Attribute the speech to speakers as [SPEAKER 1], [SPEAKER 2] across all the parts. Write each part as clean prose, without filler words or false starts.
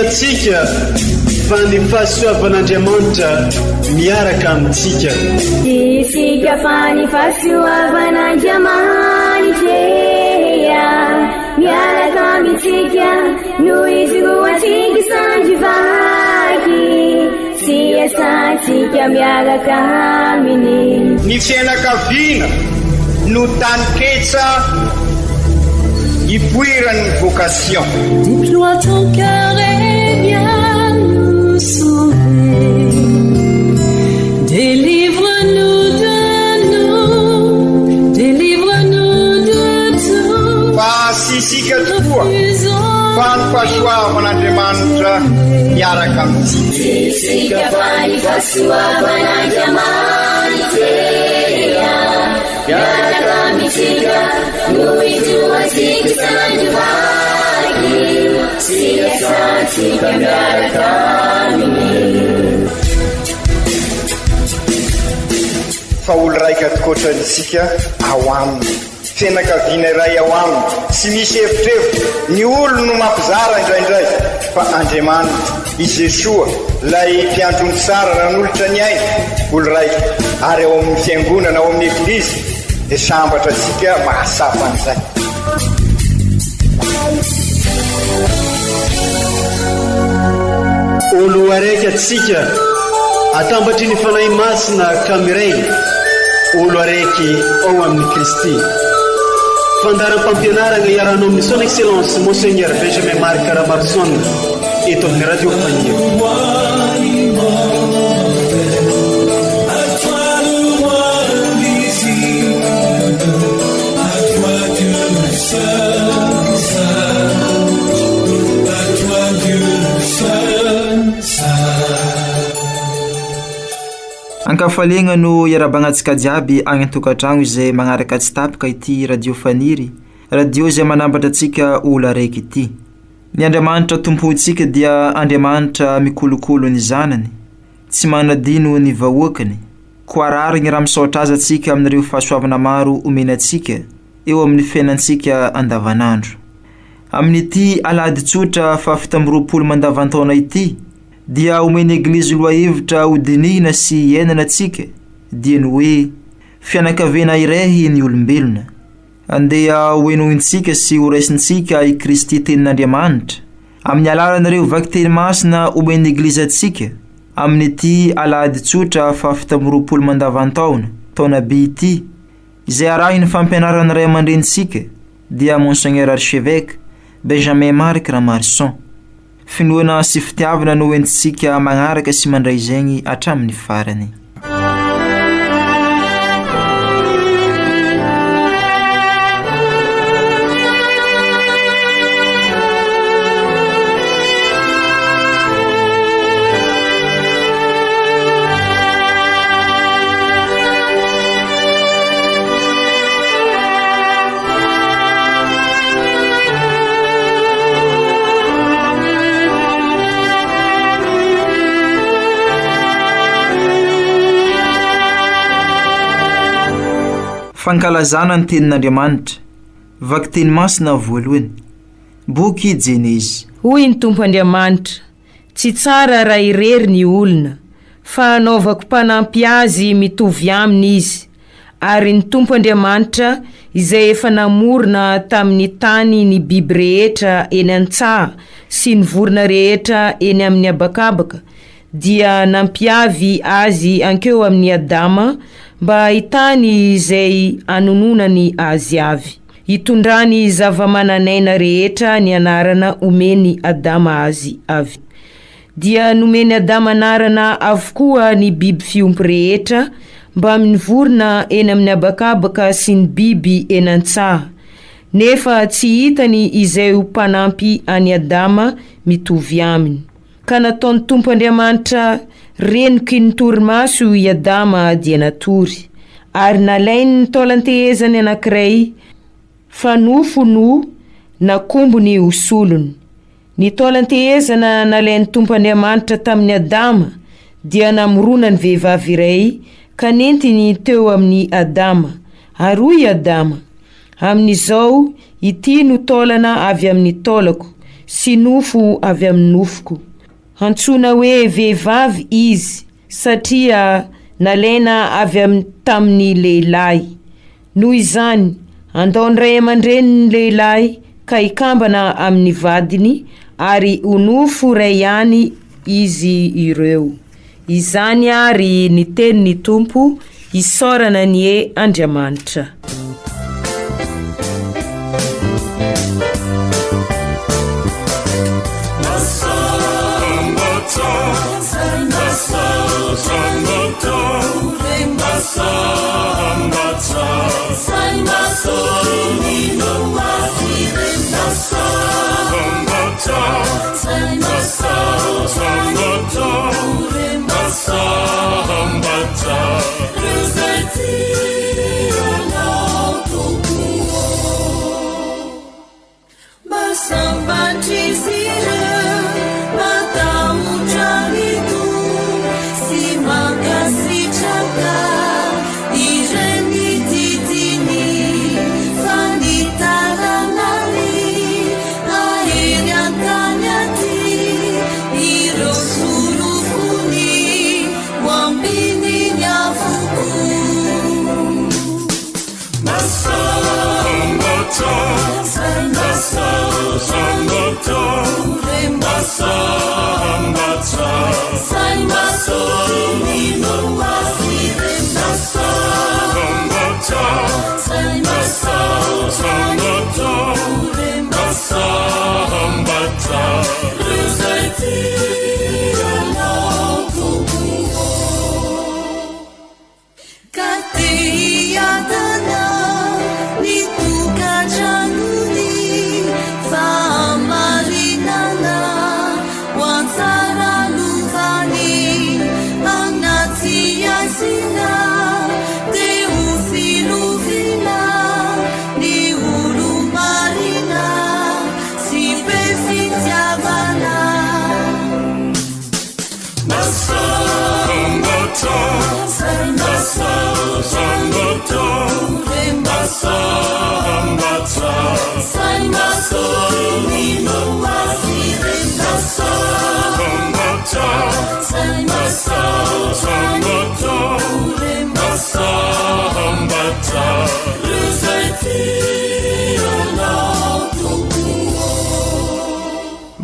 [SPEAKER 1] antsika fa ny fahasoavan'Andriamanitra miaraka amintsika.
[SPEAKER 2] Tsy isika fa ny fahasoavan'Andriamanitra miaraka amintsika no ijoroantsika sandry vaky sy iasantsika miaraka aminy.
[SPEAKER 3] Ny fianakaviana no taninketsa ipoiran'ny vocation.
[SPEAKER 4] Déploie ton cœur et viens nous sauver. Délivre-nous de nous, délivre-nous de tout.
[SPEAKER 3] Fa tsy isika tokoa fa ny fahasoavan'Andriamanitra miaraka amintsika.
[SPEAKER 2] Tsy isika fa ny fahasoavan'Andriamanitra miaraka amintsika no ijoroantsika sandry vaky sy iasantsika miaraka aminy.
[SPEAKER 3] Fa olo raika tokoatra isika ao aminy. Fianakaviana iray ao aminy, tsy misy evitrevitra, ny olony no mampizara indraindray, fa Andriamanitra, i Jesoa, ilay mpiandry ondry tsara nanolotra ny ainy, olo raika, ary ao amin'ny Fiangonana, ao amin'ny Eglizy, dia sambatra antsika mahatsapa an'izay.
[SPEAKER 1] Olo araiky atsika, atambatry ny Fanahy Masina ka miray, olo araiky ao amin'i Kristy. Fandaharam-pampianaragna iarahanao amin'ny Son Excellence Monseigneur Benjamin Marc Ramaroson eto amin'ny Radio Faniry.
[SPEAKER 5] Ankafaliagna no iarabagnantsika jiaby agny an-tokantragno izay magnaraka tsy tapaka ity radio faniry, radio izay manambatra antsika olo araiky ity. Ny Andriamanitra Tompontsika dia Andriamanitra mikolokolo ny zanany, tsy manadino ny vahoakany, koa rariny raha misaotra Azy antsika amin'ireo fahasoavana maro omeny antsika eo amin'ny fiainantsika andavanandro. Amin'ity alahady tsotra faha-27 mandavantaona ity dia omen'ny Eglizy lohahevitra hodinihina sy hiainana antsika dia ny hoe fianakaviana iray ny olombelona. Andeha hohenointsika sy horaisintsika i Kristy Tenin'Andriamanitra amin'ny alalan'ireo vakiteny masina omen'ny Eglizy antsika amin'ity alahady tsotra faha-27 mandavantaona, taona B ity, izay arahin'ny fampianaran'ny ray aman-drenintsika dia Monseigneur Archevêque Benjamin Marc Ramarison. Finoana sy fitiavana no entintsika magnaraka sy mandray izegny hatramin'ny farany. Fankalazana ny Tenin'Andriamanitra, Vakiteny Masina voalohany, Boky Jenezy.
[SPEAKER 6] Hoy ny Tompo Andriamanitra, Tsy tsara raha irery ny olona, fa hanaovako mpanampy azy mitovy aminy izy. Ary ny Tompo Andriamanitra, izay efa namorona tamin'ny tany ny biby rehetra eny an-tsaha sy ny vorona rehetra eny amin'ny habakabaka, dia nampiavy azy hankeo amin'i Adama mba hahitany izay hanononany azy avy. Hitondrany zava-manan'aina rehetra ny anarana omen'i Adama azy avy. Dia nomen'i Adama anarana avokoa ny biby fiompy rehetra, mbamin'ny vorona eny amin'ny habakabaka sy ny biby eny an-tsaha. Nefa tsy hitany izay ho mpanampy an'i Adama mitovy aminy. Ka nataon'ny Tompo Andriamanitra renoky ny torimaso i Adama dia natory, ary nalainy ny taolan-tehezany anankiray fa nofo no nakombony ho solony. Ny taolan-tehezana nalain'ny Tompo Andriamanitra tamin'i Adama dia namoronany vehivavy iray ka nentiny teo amin'i Adama, ary hoy i Adama, Amin'izao, ity no taolana avy amin'ny taolako, sy nofo avy amin'ny nofoko. Hantsoina hoe vehivavy izy, satria nalaina avy amin'ny tamin'ny lehilahy. Noho izany, handao ny ray aman-dreniny ny lehilahy ka hikambana amin'ny vadiny, ary ho nofo iray ihany izy ireo. Izany àry ny tenin'ny Tompo, isaorana anie Andriamanitra.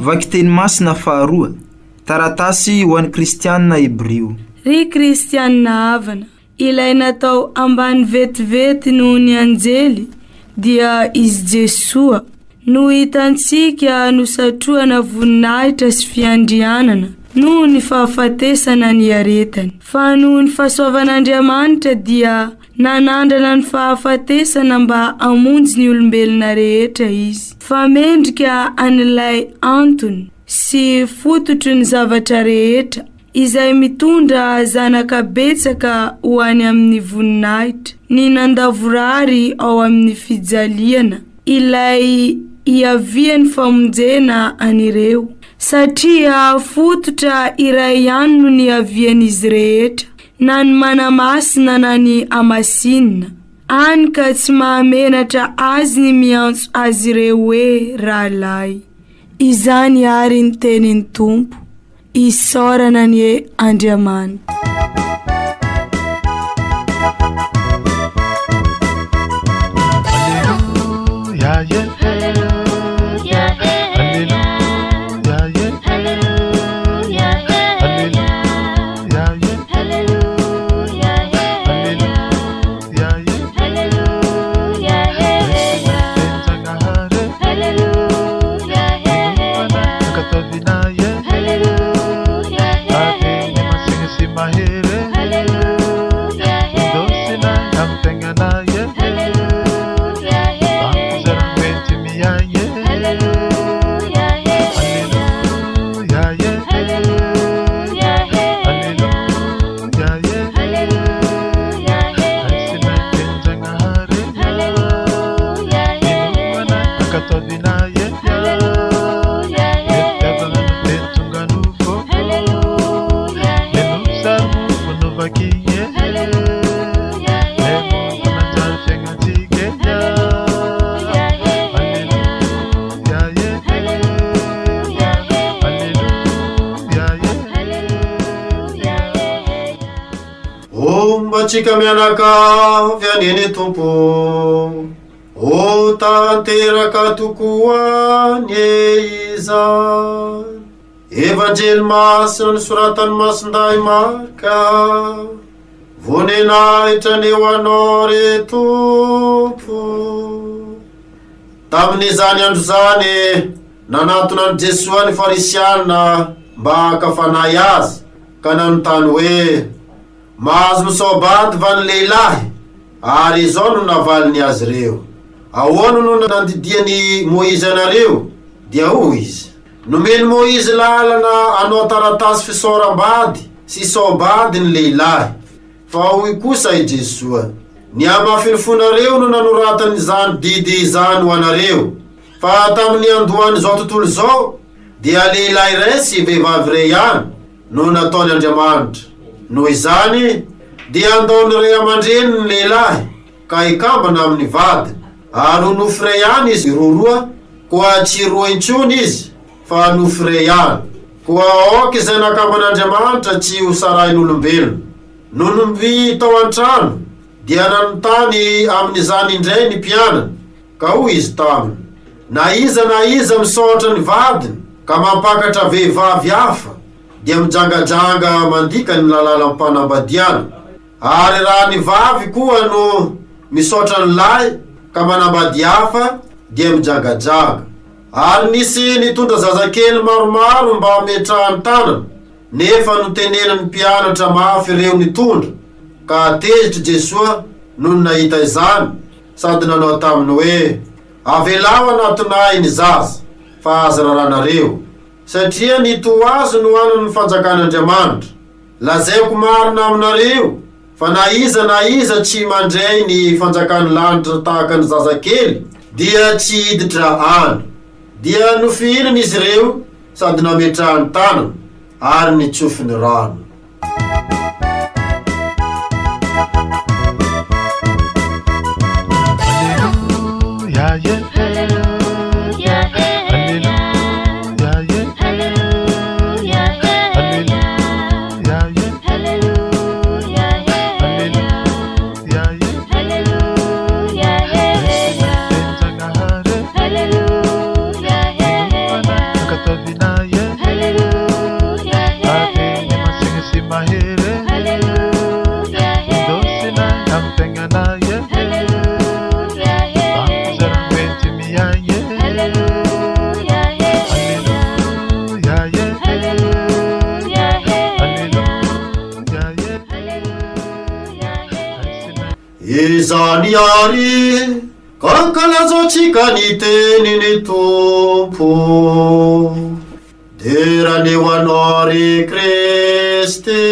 [SPEAKER 5] Vakiteny masina faharoa, Taratasy ho an'ny Kristianina Hebrio.
[SPEAKER 7] Ry Kristianina havana, ilay natao ambany vetivety noho ny anjely dia Izy Jesoa, no hitantsika nosatrohana voninahitra sy fiandrianana noho ny fahafatesana niaretany. Fa noho ny fahasoavan'Andriamanitra dia nanandrana ny fahafatesana mba hamonjy ny olombelona rehetra Izy. Fa mendrika an'ilay antony sy fototry ny zavatra rehetra, izay mitondra zanaka betsaka ho any amin'ny voninahitra, ny nandavorary ao amin'ny fijaliana, ilay hiavian'ny famonjena an'ireo, satria fototra iray ihany no niavian'izy rehetra, na ny manamasina na ny hamasinina, hany ka tsy mahamenatra azy ny miantso azy ireo hoe rahalahy. Izany àry ny tenin'ny Tompo. Isaorana anie Andriamanitra.
[SPEAKER 8] antsika mianakavy anie ny Tompo. Ho tanteraka tokoa anie izany. Evanjely masina nosoratan'i Masindahy Marka. Voninahitra anie ho Anao ry Tompo. Tamin'izany andro izany, nanatona an'i Jesoa ny Farisiana mba haka fanahy Azy, ka nanontany hoe, Mahazo misao-bady va ny lehilahy? Ary izao no navaliny azy ireo, Ahoana no nandidian'i Môizy anareo? Dia hoy izy, Nomen'i Môizy lalana hanao taratasy fisaoram-bady sy sao-bady ny lehilahy. Fa hoy kosa i Jesoa, Ny hamafin'ny fonareo no nanoratany izany didy izany ho anareo. Fa tamin'ny niandohan'izao tontolo izao, dia lehilahy iray sy vehivavy iray ihany no nataon' Andriamanitra. Noho izany, dia handao ny ray aman-dreniny ny lehilahy ka hikambana amin'ny vadiny, ary ho nofo iray ihany izy roroa, koa tsy roa intsony izy, fa nofo iray ihany. Koa aoka izay nakamban'Andriamanitra tsy ho sarahin'olombelona. Nony mby tao an-trano, dia nanontany amin'izany indray ny mpianany, ka hoy izy taminy, Na iza na iza misaotra ny vadiny ka mampakatra vehivavy hafa, dia mijangajanga mandika ny lalàlam-panambadiana. Ary raha ny vavy koa no misaotra ny lahy ka manambady hafa, dia mijangajanga. Ary nisy nitondra zazakely maromaro mba hametrahany tanana, nefa notenenin'ny mpianatra mafy ireo nitondra, ka tezitra Jesoa nony nahita izany, sady nanao taminy hoe, Avelao hanatona ahy ny zaza, fa aza raranareo, satria ny toa azy no hanana ny fanjakan'Andriamanitra. Lazaiko marina aminareo, fa na iza na iza tsy mandray ny fanjakan'ny lanitra tahaka ny zazakely, dia tsy hiditra any. Dia nofihininy izy ireo sady nametrahany tanana, ary nitsofiny rano. Izany àry, ka ankalazantsika ny tenin'ny Tompo. Dera anie ho Anao ry Kristy.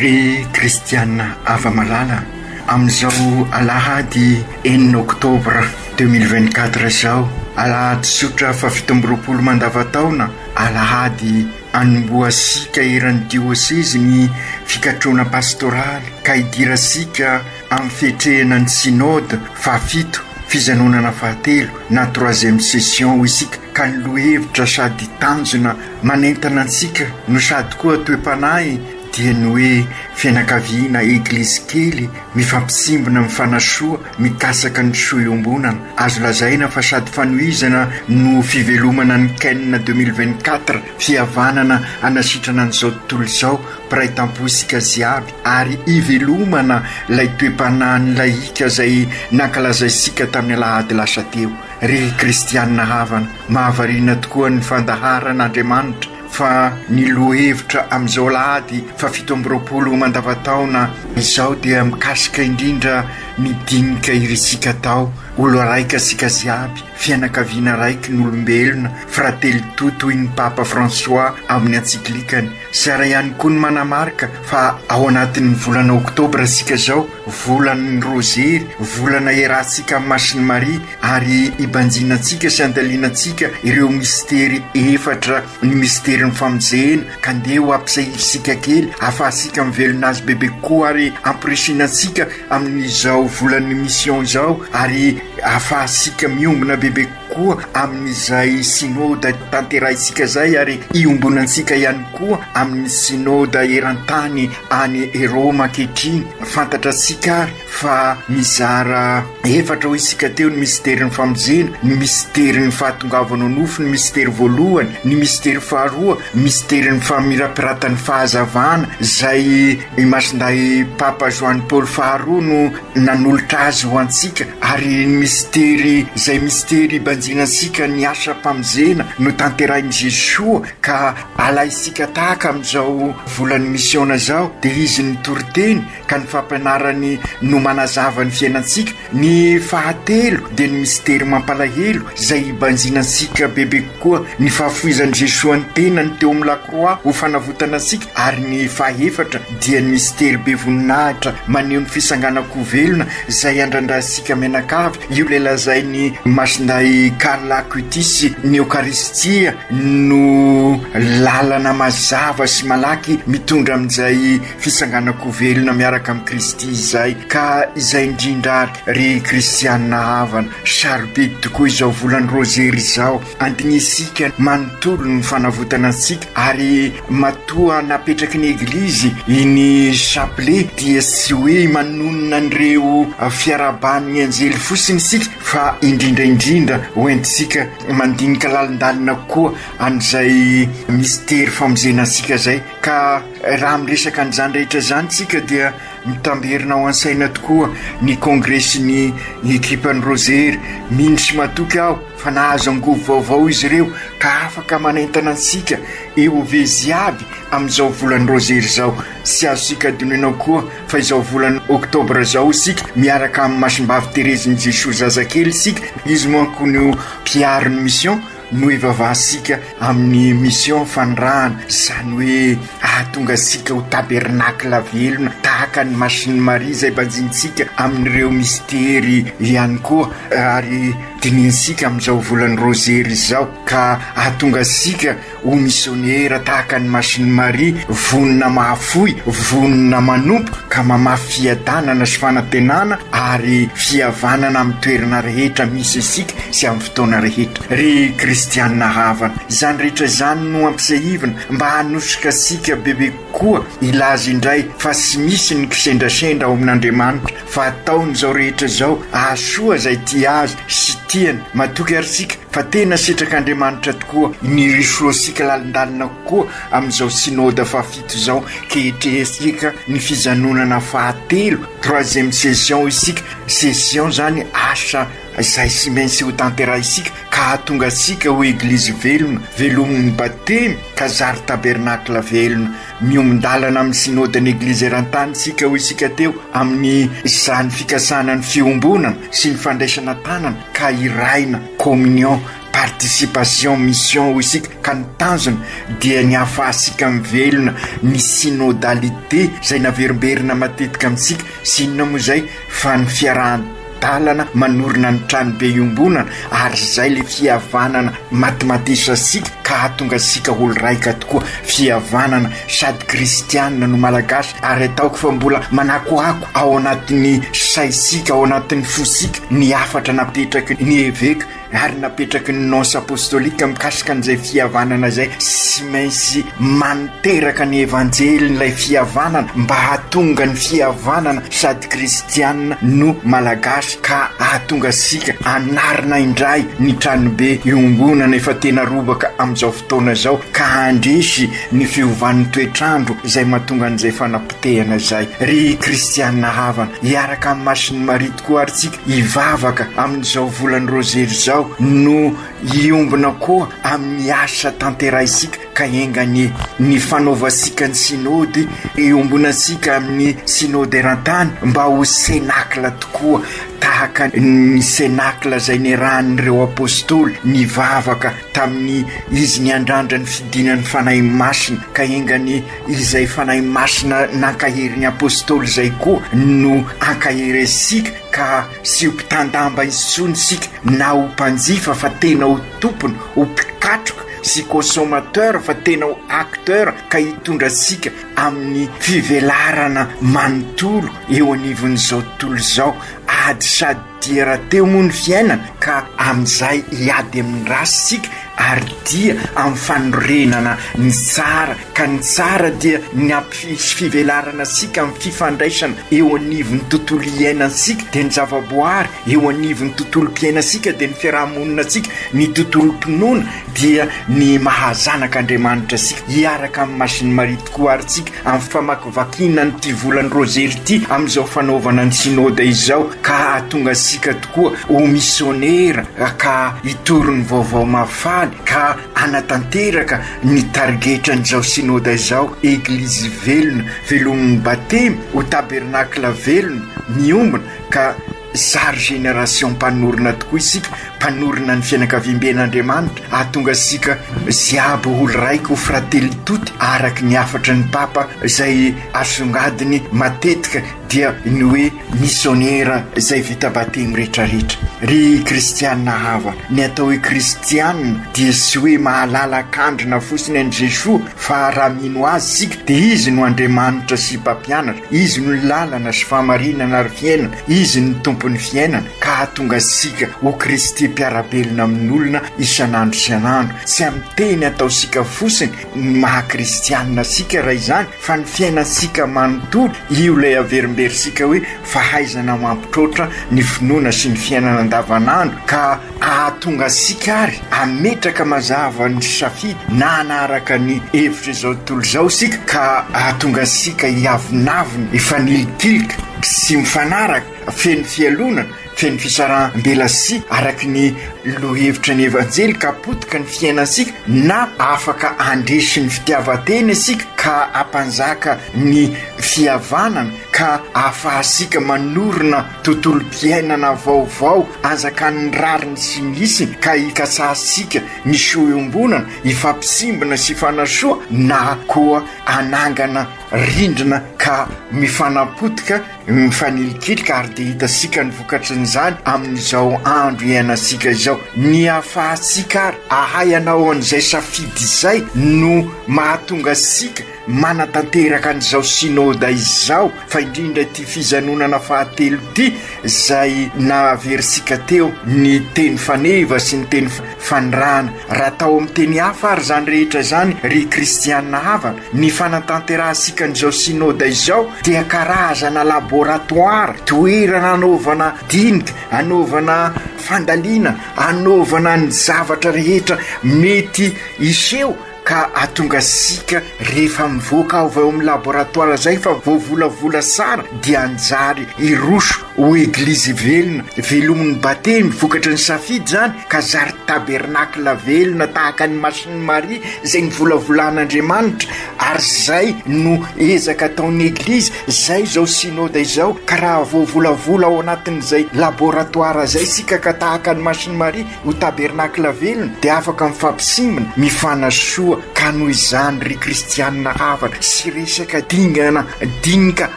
[SPEAKER 3] Ry kristiana hava-malala, amin'izao alahady enina oktobra 2024 izao, alahady tsotra faha-27 mandavantaona, alahady Anombohantsika eran'ny diosezy ny fikatrohana pastoraly ka hidirantsika amin'ny fiatrehana ny Synode fahafito, fizanonana fahatelo na troisième session hoy isika ka ny lohahevitra sady tanjona manentana antsika no sady koa toe-panahy dia ny hoe fianakaviana eglizy kely mifampisimbina mifanasoa mikasaka ny soa iombonana. Azo lazaina fa sady fanohizana no fivelomana ny Ken 2024, fihavanana hanasitrana an'izao tontolo izao, mpiray tampo isika jiaby ary hivelomana ilay toe-panahin'ny lahika izay nankalazaintsika tamin'ny alahady lasa teo. Ry kristianina havana, mahavariana tokoa ny fandaharan'Andriamanitra fa ny lohahevitra amin'izao alahady faha 27 mandavataona izao dia mikasika indrindra. ny dinika irisika atao, olo araika asika ziaby, fianakaviana araiky ny olombelona, fratelli tutti hoy ny Papa François amin'ny antsiklikany. Tsara ihany koa ny manamarika fa ao anatin'ny volana oktobra isika izao, volan'ny Rozery, volana iarahantsika amin'i Masin'i Maria ary ibanjinantsika sy andalinantsika ireo mistery efatra, ny misterin'ny famonjena, ka ndeha ho ampisehirisika kely ahafahantsika mivelona azy bebe kokoa ary ampirisihina antsika amin'izao volan'ny mission izao ary ahafahantsika miombona bebe kokoa amin'izay synoda tanterahintsika izay ary iombonantsika ihany koa amin'ny synoda eran-tany any Roma ankehitriny. Fantatra antsika ary fa mizara efatra hoy isika teo ny misterin'ny famonjena, ny misterin'ny fahatongavana ho nofo, ny mistery voalohany, ny mistery faharoa, misterin'ny famirapiratan'ny fahazavana izay i Masindahy Papa Joany Paoly faharoa no nanolotra azy ho antsika, ary ny mistery izay mistery ibanjinantsika ny asam-pamonjena notanterahin'i Jesoa ka alaintsika tahaka amin'izao volan'ny misiona izao dia izy nitory teny ka ny fampianarany no manazava ny fiainantsika. Ny fahatelo dia ny mistery mampalahelo izay ibanjinantsika bebe kokoa ny fahafoizan'i Jesoa ny tenany teo amin'ny lakroa ho fanavotana antsika, ary ny fahefatra dia ny mistery be voninahitra maneho ny fisanganan-ko velona izay andrandraintsika mianakavy, io ilay lazain'i Masindahy Carl Acutis, ny Eokaristia no lalana mazava sy malaky mitondra amin'izay Fitsanganan-ko velona miaraka amin'i Kristy izay, ka izay indrindra ary ry kristianina havana, sarobidy tokoa izao volan'ny Rozery izao, andinihintsika manontolo ny fanavotana antsika, ary matoa napetraky ny Eglizy iny chapelet dia tsy hoe manonona an'ireo fiarahaban'ny anjely fotsiny isika fa indrindra indrindra hoentintsika mandinika lalindalina kokoa an'izay mistery famonjena antsika izay ka Raha miresaka an'izany rehetra izany isika dia mitamberina ao an-tsaina tokoa ny kongresin'ny ekipan'ny Rozery. Mino sy matoky aho fa nahazo angovo vaovao izy ireo ka afaka manentana antsika EOV jiaby amin'izao volan'ny Rozery izao. Tsy azontsika adinoina koa fa izao volana oktobra izao isika miaraka amin'i Masimbavy Terezin'i Jesoa zazakely isika, izy manko no mpiaro ny mission, no ivavahantsika amin'ny mission fanirahana, izany hoe ahatonga antsika ho tabernakla velona tahaka an'i Masin'i Maria izay banjinintsika amin'ireo mistery ihany koa ary dinihintsika amin'izao volan'ny Rozery izao ka ahatonga antsika ho misionera tahaka an'i Masin'i Maria vonona mahafoy, vonona manompo ka mamafy fiadanana sy fanantenana ary fihavanana amin'ny toerana rehetra misy antsika sy amin'ny fotoana rehetra. Ry kristiana havana, izany rehetra izany no ampisehiana mba hanosika antsika bebe kokoa hilaza indray fa tsy misy ny kisendrasendra ao amin'Andriamanitra fa ataony izao rehetra izao hahasoa izay tia Azy sy tiany. Matoky àry isika fa tena sitrak'Andriamanitra tokoa ny hirosoantsika lalindalina kokoa amin'izao Synoda fahafito izao, kehitrihintsika ny fijanonana fahatelo, troisième session, isika, session izany asa izay tsy maintsy ho tanterahintsika ka hahatonga antsika ho Eglizy velona, velomin'ny batemy ka zary tabernakla velona. Miombon-dalana amin'ny Synodan'ny Eglizy eran-tany isika, hoy isika teo, amin'ny izany fikasana ny fiombonana sy ny fandraisana tanana ka hiraina, communion, participation, mission, hoy isika, ka ny tanjona dia ny hahafahantsika mivelona ny synodalité izay naverimberina matetika amintsika, sy inona moa izay fa ny fiarahan-dalana manorina ny tranobe iombonana ary izay le fihavanana matimatesa antsika ka hahatonga antsika ho ol-raika tokoa, fihavanana sady kristianina no malagasy ary ataoko fa mbola manakoako ao anatin'ny saintsika, ao anatin'ny fosika ny hafatra napetraky ny eveka ary napetraky ny nonce apostolique mikasika an'izay fihavanana izay, tsy maintsy manteraka ny evanjely ilay fihavanana mba hahatonga ny fihavanana sady kristiana no malagasy ka hahatonga antsika hanarina indray ny tranobe iombonana efa tena robaka amin'izao fotoana izao ka handresy ny fiovan'ny toetr'andro izay mahatonga an'izay fanapotehana izay. Ry kristiana havana, hiaraka amin'i Masin'i Maria tokoa ary tsika hivavaka amin'izao volan'ny Rozery izao no hiombona koa amin'ny asa tanterahintsika ka.
[SPEAKER 9] Ka enga anie ny fanaovantsika ny Synody iombonantsika amin'ny Synody eran-tany mba ho Cénacle tokoa tahaka ny Cénacle izay niarahan'ireo Apostoly nivavaka tamin'ny izy niandrandra ny fidinan'ny Fanahy Masina. Ka enga anie izay Fanahy Masina nankahery ny Apostoly izay koa no ankahery antsika ka tsy ho mpitandamba intsony isika na ho mpanjifa fa tena ho tompony, ho mpikatroka sy consommateur fa tena ho acteur ka hitondra antsika amin'ny fivelarana manontolo eo anivon'izao tontolo izao. Ady sady dia rahateo moa ny fiainana ka amin'izay hiady amin'ny ratsy isika ary dia amin'ny fanorenana ny tsara ka ny tsara dia ny hampisy fivelarana antsika amin'ny fifandraisana eo anivon'ny tontolo iainantsika dia ny zavaboary eo anivon'ny tontolom-piainantsika dia ny fiarahamoninantsika, ny tontolom-pinoana dia ny maha zanak'Andriamanitra antsika. Hiaraka amin'i Masin'i Maria tokoa àry tsika amin'ny famakivakiana an'ity volan'ny Rozery ity amin'izao fanaovana ny Synoda izao ka hahatonga antsika tokoa ho misionera ka hitory ny vaovao mahafaly ka hanatanteraka ny tarigetran'izao Synoda izao, Eglizy velona, velomin'ny Batemy, ho tabernakla velona, miombona ka zary génération mpanorina tokoa isika, mpanorina ny fianakaviamben'Andriamanitra, hahatonga antsika jiaby ho raiky ho fratelli tutti araka ny hafatry ny Papa izay asongadiny matetika dia ny hoe misionera izay vita batemy rehetrarehetra. Ry kristiana havana, ny atao hoe kristiana dia tsy hoe mahalala kandrina fotsiny an'i Jesoa fa raha mino Azy isika dia Izy no Andriamanitra sy Mpampianatra, Izy no lalana sy fahamarinana ary fiainana, Izy no Tompon'ny fiainana ka hahatonga antsika ho Kristy mpiara-belona amin'olona isan'andro isan'andro. Tsy amin'ny teny ataontsika fotsiny ny maha kristianina antsika raha izany fa ny fiainantsika manontolo, io ilay averimberintsika hoe fahaizana mampitroatra ny finoana sy ny fiainana andavanandro ka Hahatonga antsika àry hametraka mazava ny safidy na hanaraka ny hevitr'izao tontolo izao isika, ka hahatonga antsika hiavonavona, hifanilikilika sy mifanaraka, feno fialonana, feno fisaraham-belatsihy araka ny lohahevitra ny Evanjely ka potika ny fiainantsika, na afaka handresy ny fitiavan-tena isika ka hampanjaka ny fihavanana ka hahafahantsika manorina Tontolom-piainana vaovao anjakan'ny rariny sy ny hitsiny ka hikatsahantsika ny soa iombonana, hifampisimbina sy hifanasoa na koa hanangana rindrina ka mifanapotika, mifanilikilika ary dia hitantsika ny vokatrin'izany amin'izao andro iainantsika izao. Ny ahafahantsika ary ahay hanao an'izay safidy izay no mahatonga antsika manatanteraka an'izao Synoda izao, fa indrindra ity fizanonana fahatelo ity izay naverintsika teo ny teny faneva sy ny teny fanirahana. Raha atao amin'ny teny hafa ary izany rehetra izany, ry kristiana havana, ny fanatanterahantsika an'izao Synoda izao dia karazana laboratoara, toerana anaovana dinika, anaovana fandaliana, anaovana ny zavatra rehetra mety hiseho, ka atonga sika rehefa mivoaka avy ao amin'ny laboratoire zay fa voavolavola tsara dia anjary hiroso ho eglizy velona velomin'ny batemy vokatry ny safidy zany ka zary tabernacle velona tahaka ny masin'i Maria zay nivolavolan'Andriamanitra ary zay no ezaka ataon'ny eglizy zay zao synoda izao ka raha voavolavola ao anatin'izay laboratoire zay sika ka tahaka ny masin'i Maria Ho tabernakla velona dia afaka mifampisimbina, mifanasoa, ka noho izany ry kristianina havana, tsy resaka dingana dinika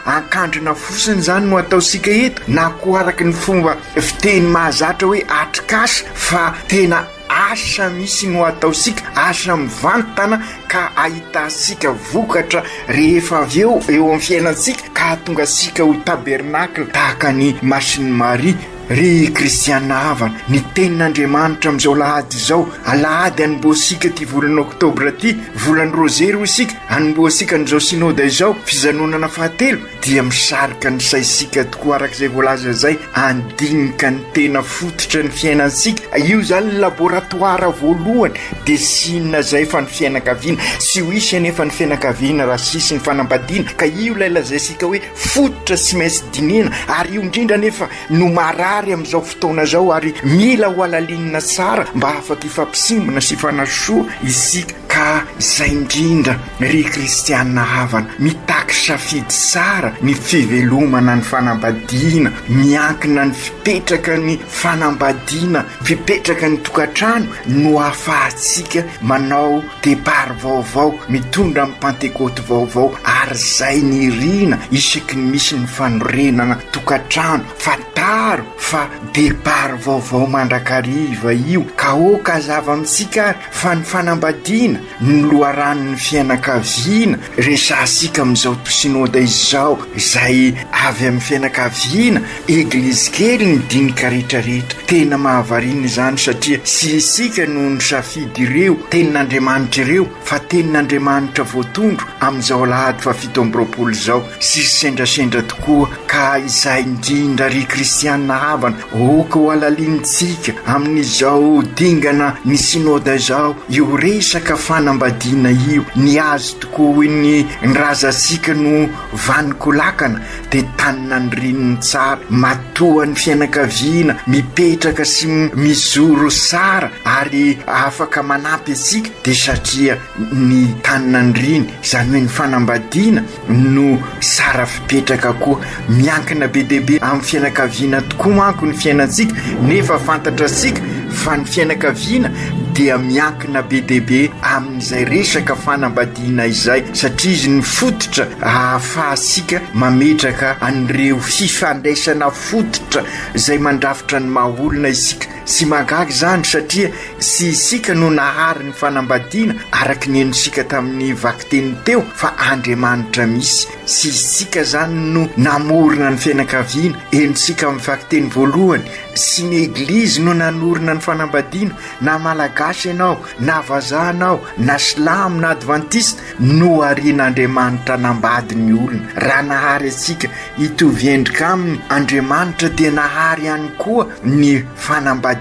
[SPEAKER 9] ankandrina fotsiny izany no ataontsika eto, na koa araka ny fomba fiteny mahazatra hoe atrikasa, fa tena asa misy no ataontsika, asa mivantana ka ahitantsika vokatra rehefa avy eo eo amin'ny fiainantsika, ka hahatonga antsika ho tabernakla tahaka an'i Masin'i Maria. Ry kristiana havana, ny tenin'Andriamanitra amin'izao alahady izao, alahady anombohantsika ity volana oktobra ity, volan'ny rozery hoy isika, anombohantsika an'izao synoda izao, fizanonana fahatelo, dia misarika ny saintsika tokoa araka izay voalaza izay, handinika ny tena fototra ny fiainantsika, io izany ny laboratoara voalohany, dia tsy inona izay fa ny fianakaviana, tsy ho hisy anefa ny fianakaviana raha tsy hisy ny fanambadiana, ka io ilay lazaintsika hoe fototra tsy maintsy dinihina ary io indrindra anefa no marary amin'izao fotoana izao ary mila ho halalinina tsara mba afaka hifampisimbina sy hifanasoa isika. Ka izay indrindra ry kristiana havana, mitaky safidy tsara ny fivelomana ny fanambadiana, miankina ny fipetraka ny fanambadiana, fipetraka ny tokantrano no ahafahantsika manao départ vaovao, mitondra ny pantekoty vaovao ary izay ny irina isaky ny misy ny fanorenana tokantrano. Fantaro fa départ vaovao mandrakariva io ka aoka hazava amintsika ary fa ny fanambadiana no loharanon'ny fianakaviana resahantsika amin'izao synoda izao, izay avy amin'ny fianakaviana, eglizy kely ny dinika rehetrarehetra. Tena mahavariana izany satria tsy isika no nisafidy ireo tenin'Andriamanitra ireo fa tenin'Andriamanitra voatondro amin'izao alahady fahafito amby roapolo izao. Tsy sendrasendra tokoa ka izay indrindra ry kristiana havana, aoka ho halalinintsika amin'izao dingana ny synoda izao io resaka fanambadiana io. Ny azy tokoa hoy ny razantsika no vanon-kolakana dia tany nandrininy tsara, matoa ny fianakaviana mipetraka sy mijoro tsara ary afaka manampy antsika dia satria ny tany nandriny, izany hoe ny fanambadiana no tsara fipetraka koa. Miankina be dia be amin'ny fianakaviana tokoa manko ny fiainantsika, nefa fantatrasika fa ny fianakaviana dia miankina be dia be amin'izay resaka fanambadiana izay, satria izy no fototra ahafahantsika mametraka an'ireo fifandraisana fototra izay mandrafitra ny maha olona isika. Tsy mahagaga izany satria tsy isika no nahary ny fanambadiana araka ny henontsika tamin'ny vakiteny teo fa Andriamanitra misy. Tsy isika izany no namorona ny fianakaviana, henontsika amin'ny vakiteny voalohany. Tsy ny Eglizy no nanorina ny fanambadiana, na Malagasy ianao, na vazaha anao, na silamo na advantista, noharian'Andriamanitra hanambady ny olona. Raha nahary antsika Hitovy endrika aminy, Andriamanitra dia nahary ihany koa ny fanambadiana,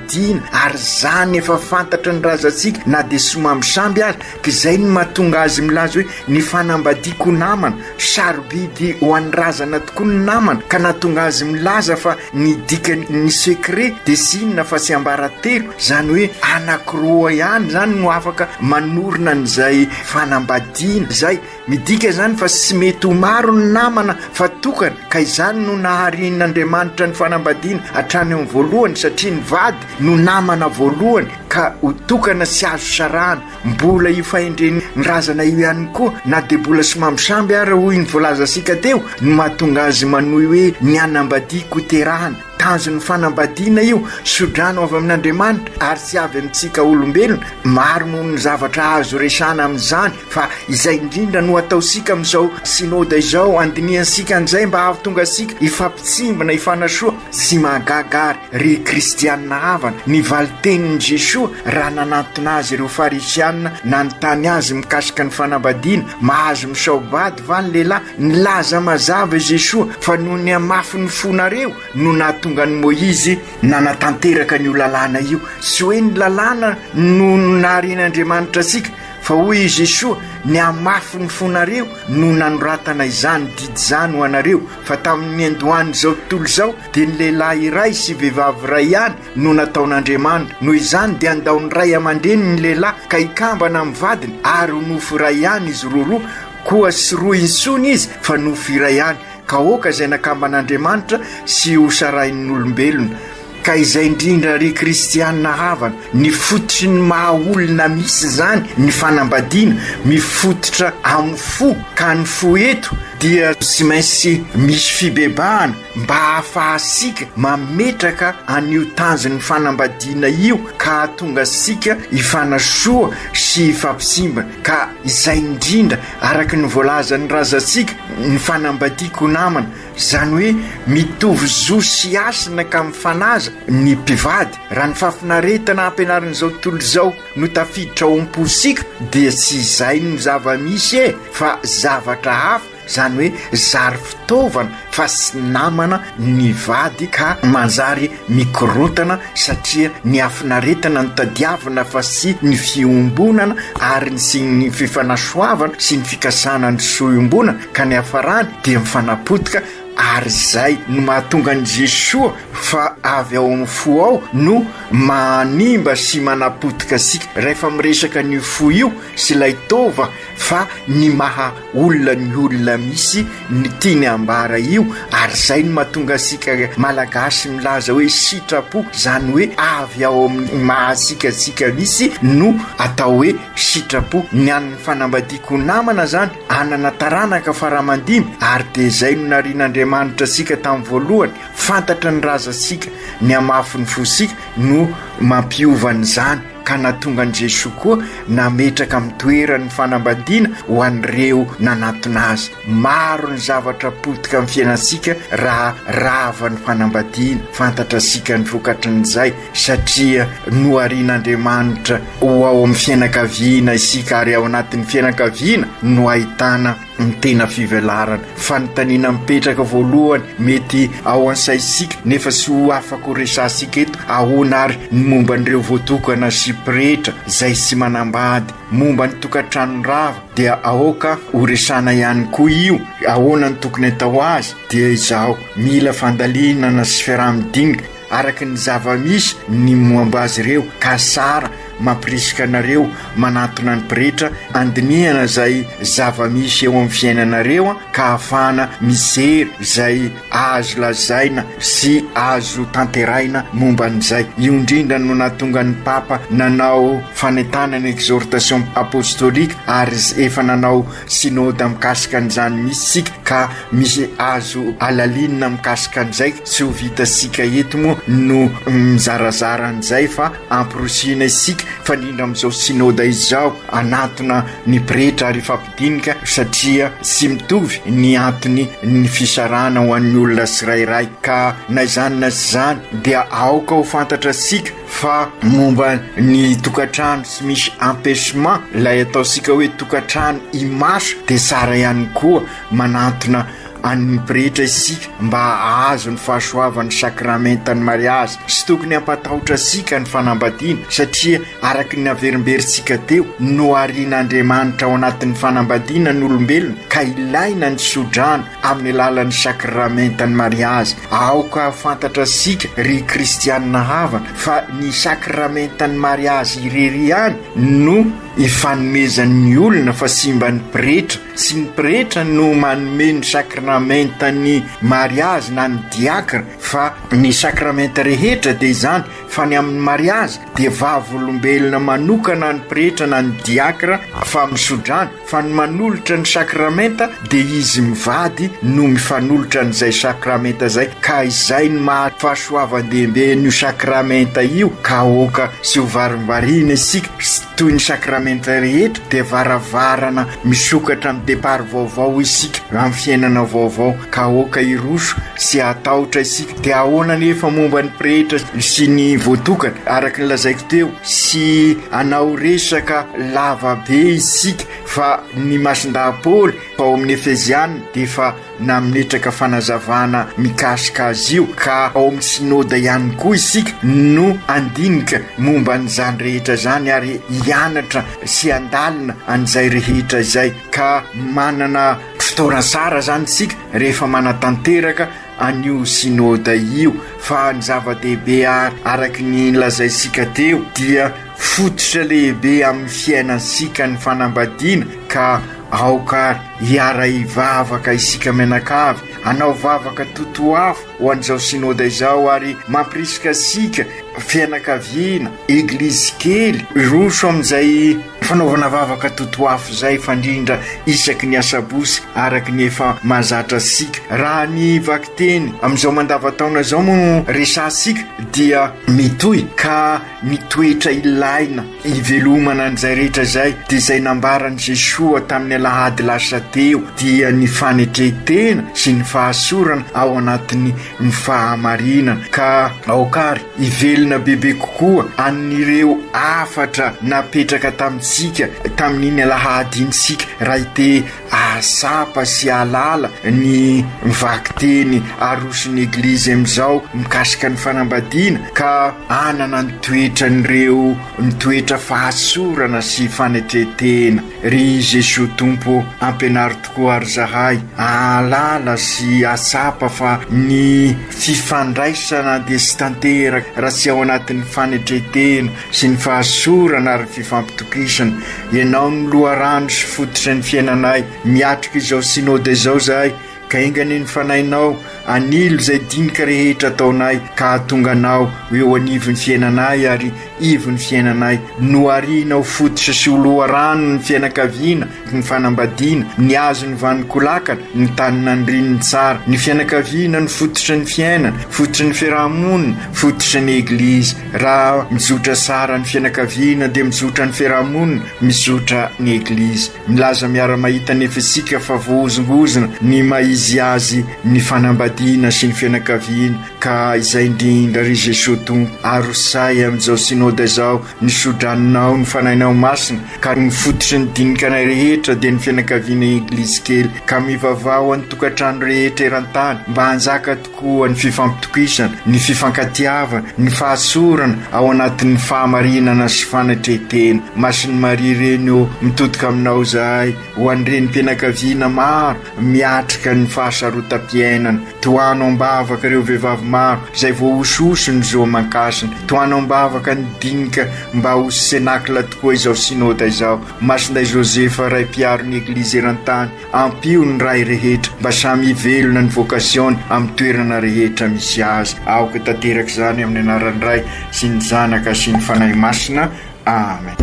[SPEAKER 9] ary izany efa fantatry ny razantsika na dia somambisamby aza, ka izay no mahatonga azy milaza hoe ny fanambadiako namana, sarobidy ho an'ny razana tokoa ny namana, ka nahatonga azy milaza fa ny dikan'ny secret dia tsy inona fa tsiambaratelo, izany hoe anankiroa ihany izany no afaka manorina an'izay fanambadiana izay. Midika izany fa tsy mety ho maro ny namana fa tokana, ka izany no naharian'Andriamanitra ny fanambadiana hatrany amin'ny voalohany satria ny vady no namana voalohany ka ho tokana tsy azo sarahana. Mbola io fahendren'ny razana io ihany koa na dia mbola somambisamby ara hoy ny voalazantsika teo no mahatonga azy manohy hoe ny hanambadiako terahana. Tanjon'ny fanambadiana io, sodrano avy amin'Andriamanitra ary tsy avy amintsika olombelona. Maro moa ny zavatra azo resahana amin'izany fa izay indrindra no ataontsika amin'izao synoda izao, andinihantsika an'izay mba hahatonga antsika hifampitsimbina, hifanasoa. Tsy mahagaga àry, ry kristianina havana, ny valin-tenin'i Jesoa raha nanantona azy ireo Farisianina nanontany azy mikasika ny fanambadiana, Mahazo misao-bady va ny lehilahy? Nilaza mazava i Jesoa fa noho ny hamafin'ny fonareo no nahatonga an'i Môizy nanatanteraka an'io lalàna io. Tsy hoe ny lalàna no naharian'Andriamanitra antsika, fa hoy i Jesoa, ny hamafin'ny fonareo no nanoratana izany didy izany ho anareo, fa tamin'ny niandohan'izao tontolo izao dia ny lehilahy iray sy vehivavy iray ihany no nataon'Andriamanitra. Noho izany dia handao ny ray aman-dreniny ny lehilahy ka hikambana amin'ny vadiny, ary ho nofo iray ihany izy roroa. Koa tsy roa intsony izy fa nofo iray ihany, ka aoka izay nakamban'Andriamanitra sy ho sarahin'ny olombelona. Ka izay indrindra ry kristiana havana, ny fototry ny maha olona misy izany ny fanambadiana, mifototra amin'ny fo, ka ny fo eto dia tsy maintsy misy fibebahana mba hahafahantsika mametraka an'io tanjon'ny fanambadiana io ka hahatonga antsika hifanasoa sy hifampitsimbina. Ka izay indrindra, araka ny voalazan'ny razantsika, ny fanambadiako namana, izany hoe mitovy zo sy hasina ka mifanaja ny mpivady. Raha ny fahafinaretana ampianarin'izao tontolo izao no tafiditra ao am-pontsika dia tsy izay no zava-misy e, fa zavatra hafa. Izany hoe zary fitaovana fa tsy namana ny vady ka manjary mikorontana satria ny hafinaretana no tadiavina fa tsy ny fiombonana ary ny sy ny fifanasoavana sy ny fikasana ny soa iombonana ka ny hafarany dia mifanapotika. ary izay no mahatonga an'i Jesoa fa avy ao amin'ny fo ao no manimba sy manapotika antsika. Rahefa miresaka an'io fo io sy ilay taova fa ny maha olona ny olona misy ny tiany ambara io ary izay no mahatonga antsika malagasy milaza hoe sitrapo, izany hoe avy ao amin'ny maha antsika antsika misy no atao hoe sitrapo. Ny an'ny fanambadiako namana izany hanana taranaka faramandimby ary dia izay no narian'Andriamanitra antsika tamin'ny voalohany, fantatra ny razantsika, ny hamafin'ny fosika no mampiova an'izany ka nahatonga an'i Jesoa koa nametraka amin'ny toerany ny fanambadiana ho an'ireo nanatona azy. Maro ny zavatra potika amin'ny fiainantsika raha rava ny fanambadiana, fantatrasika ny vokatrin'izay satria noharian'Andriamanitra ho ao amin'ny fianakaviana isika ary ao anatin'ny fianakaviana no ahitana ny tena fivelarana. Fanontaniana mipetraka voalohany mety ao an-tsaintsika nefa tsy ho afaka ho resahantsika eto, ahoana ary ny momba an'ireo voatokana sy pretra izay tsy manambady? Momba ny tokantrano rava dia aoka ho resahana ihany koa io, ahoana no tokony atao azy? Dia izao, mila fandalinana sy fiaraha-midinika araka ny zava-misy ny momba azy ireo ka tsara mampirisika anareo manantona ny pretra andinihana izay zava-misy eo amin'ny fiainanareo ka ahafahana mijery izay azo lazaina sy azo tanteraina momba an'izay. Io indrindra no nahatonga ny Papa nanao fanentanana exhortation apostolique ary efa nanao Synoda mikasika an'izany mihitsy isika ka misy azo alalinina mikasika an'izay, tsy ho vitantsika eto moa no mizarazara an'izay fa amporosihina isika fa indrindra amin'izao Synoda izao hanatona ny pretra ary hifampidinika satria tsy mitovy ny antony ny fisarahana ho an'ny olona tsirairay ka na izany na tsy izany dia aoka ho fantatra antsika Fa momba ny tokantrano tsy misy empêchement, ilay ataontsika hoe tokantrano imaso dia tsara ihany koa manantona an'ny pretra isika mba hahazo ny fahasoavan'ny sakramentan'ny mariazy. Tsy tokony hampatahotra antsika ny fanambadiana satria araka ny naverimberintsika teo, noharian'Andriamanitra ao anatin'ny fanambadiana ny olombelona ka ilaina ny tsodrano amin'ny alalan'ny sakramentan'ny mariazy. Aoka hahafantatra antsika, ry kristianina havana, fa ny sakramentan'ny mariazy irery ihany no ifanomezan'ny olona fa tsy mba ny pretra. Tsy ny pretra no manome ny sakramentan'ny mariazy na ny diakra fa ny sakramenta rehetra dia izany fa ny amin'ny mariazy dia vavolombelona manokana ny pretra na ny diakra fa misodrano Fa ny manolotra ny sakramenta dia izy mivady no mifanolotra an'izay sakramenta izay ka izay no maha fahasoavan-dehibe an'io sakramenta io ka aoka tsy ho varimbariana isika toy ny sakramenta rehetra dia varavarana misokatra amin'ny départ vaovao isika amin'ny fiainana vaovao ka aoka hiroso sy hatahotra isika dia ahoana anefa momba ny pretra sy ny voatokana araka ny lazaiko teo sy hanao resaka lava be isika fa ny masindahy Paoly ao amin'ny Efeziana dia efa nametraka fanazavana mikasika azy io ka ao amin'ny Synoda ihany koa isika no handinika momba an'izany rehetra izany ary hianatra sy handalina an'izay rehetra izay ka manana fotoana tsara izany isika rehefa manatanteraka an'io Synoda io fa ny zava-dehibe ary araka ny nolazaintsika teo dia fototra lehibe amin'ny fiainantsika ny fanambadiana ka aoka ary hiara-hivavaka isika mianakavy, hanao vavaka totoafo ho an'izao Synoda izao ary mampirisika antsika fianakaviana, Eglizy kely, roso amin'izay fanaovana vavaka totoafo izay fa indrindra isaky ny asabotsy araka ny efa mahazatra antsika. Raha ny vakiteny amin'izao mandavantaona izao moa no resahantsika dia mitohy ka ny toetra ilaina hivelomana an'izay rehetra izay dia izay nambaran'i Jesoa tamin'ny alahady lasa teo dia ny fanetren-tena sy ny fahasorana ao anatin'ny ny fahamarinana ka aoka ary hivelona bebe kokoa an'ireo hafatra napetraka tamintsika tamin'iny alahady iny isika raha te. hahatsapa sy hahalala ny vakiteny aroson'ny Eglizy amin'izao mikasika ny fanambadiana ka hanana ny toetran'ireo ny toetra fahatsorana sy fanetren-tena. Ry Jesoa Tompo ô, ampianaro tokoa ary zahay hahalala sy hahatsapa fa ny fifandraisana dia tsy tanteraka raha tsy ao anatin'ny fanetren-tena sy ny fahatsorana ary ny fifampitokisana. Ianao no loharano sy fototry ny fiainanay. Miatrika izao Synode izao izahay, ka enga anie ny Fanahinao hanilo izay dinika rehetra ataonay, ka hahatonga Anao ho eo anivon'ny fiainanay ary ivon'ny fiainanay. Nohariana ho fototra sy ho loharano ny fianakaviana, ny fanambadiana, ny hazo ny vanon-kolakana, ny tany nandrin'ny tsara. Ny fianakaviana no fototry ny fiainana, fototry ny fiaraha-monina, fototry ny Eglizy. Raha mizotra tsara ny fianakaviana dia mizotra ny fiaraha-monina, mizotra ny Eglizy. Milaza miara-mahita anefa isika fa voahozongozona ny maha-izy azy ny fanambadiana sy ny fianakaviana ka izay indrindra ry Jesoa Tompo arosay amin'izao Synoda izao ny sodranonao ny Fanahinao Masina ka ny fototry ny dinikanay rehetra dia ny fianakaviana Eglizy kely ka mivavaha ho an'ny tokantrano rehetra eran-tany mba hanjaka koa ny fifampitokisana, ny fifankatiavana, ny fahatsorana ao anatin'ny fahamarinana sy fanetren-tena. Masin'i Maria Reny ô, mitodika aminao izahay, ho an'ny renim-pianakaviana maro miatrika ny fahasarotam-piainana. Tohano am-bavaka ireo vehivavy maro izay voahosihosy ny zo aman-kasina. Tohano am-bavaka ny dinika mba ho senakla tokoa izao Synoda izao. Masindahy Josefa, Ray mpiaro ny Eglizy eran-tany, Ampio ny ray rehetra mba samy hivelona ny vocation-ny amin'ny toerana rehetra misy azy. Aoka tanteraka izany amin'ny anaran'ny Ray sy ny Zanaka sy ny Fanahy Masina. Amen.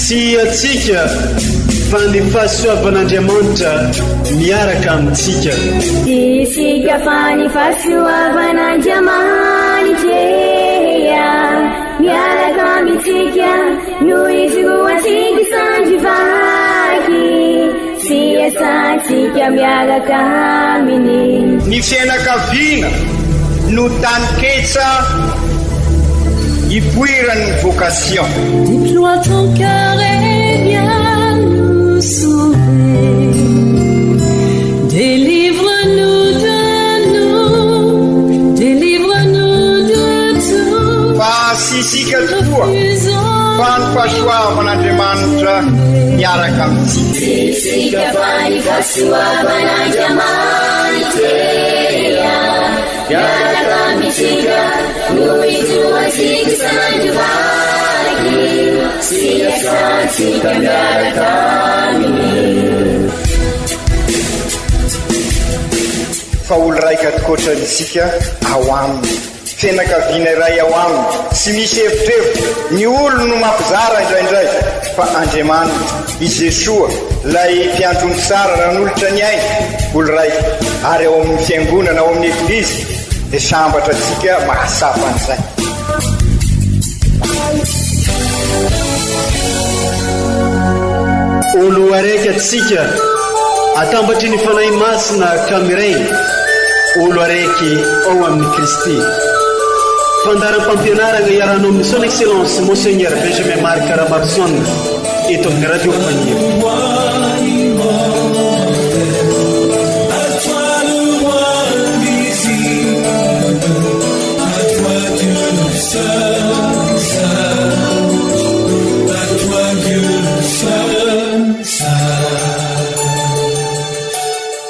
[SPEAKER 1] Tsy antsika fa ny fahasoavan'Andriamanitra miaraka amintsika.
[SPEAKER 2] Tsy isika fa ny fahasoavan'Andriamanitra miaraka amintsika no ijoroantsika sandry vaky sy iasantsika miaraka aminy.
[SPEAKER 3] Ny fianakaviana no taninketsa ipoiran'ny vocation.
[SPEAKER 4] Déploie ton cœur et viens nous sauver. Délivre-nous de nous, délivre-nous de tout.
[SPEAKER 3] Fa tsy isika tokoa, fa ny fahasoavan'Andriamanitra miaraka amintsika.
[SPEAKER 2] Tsy isika fa ny fahasoavan'Andriamanitra miaraka amintsika no ijoroantsika isan'andro vaky sy iasantsika miaraka aminy.
[SPEAKER 3] Fa olo raika tokoatra isika ao aminy, fianakaviana iray ao aminy, tsy misy evitrevitra, ny olo no mampizara indraindray, fa Andriamanitra, i Jesoa, ilay mpiandry ondry tsara nanolotra ny ainy, olo raika, ary ao amin'ny fiangonana, ao amin'ny Eglizy, dia sambatra antsika mahatsapa an'izay.
[SPEAKER 1] Olo araiky atsika atambatry ny Fanahy Masina ka miray olo araiky ao amin'i Kristy. Fandaharam-pampianaragna iarahanao amin'ny Son Excellence Monseigneur Benjamin Marc Ramaroson eto amin'ny Radio Faniry.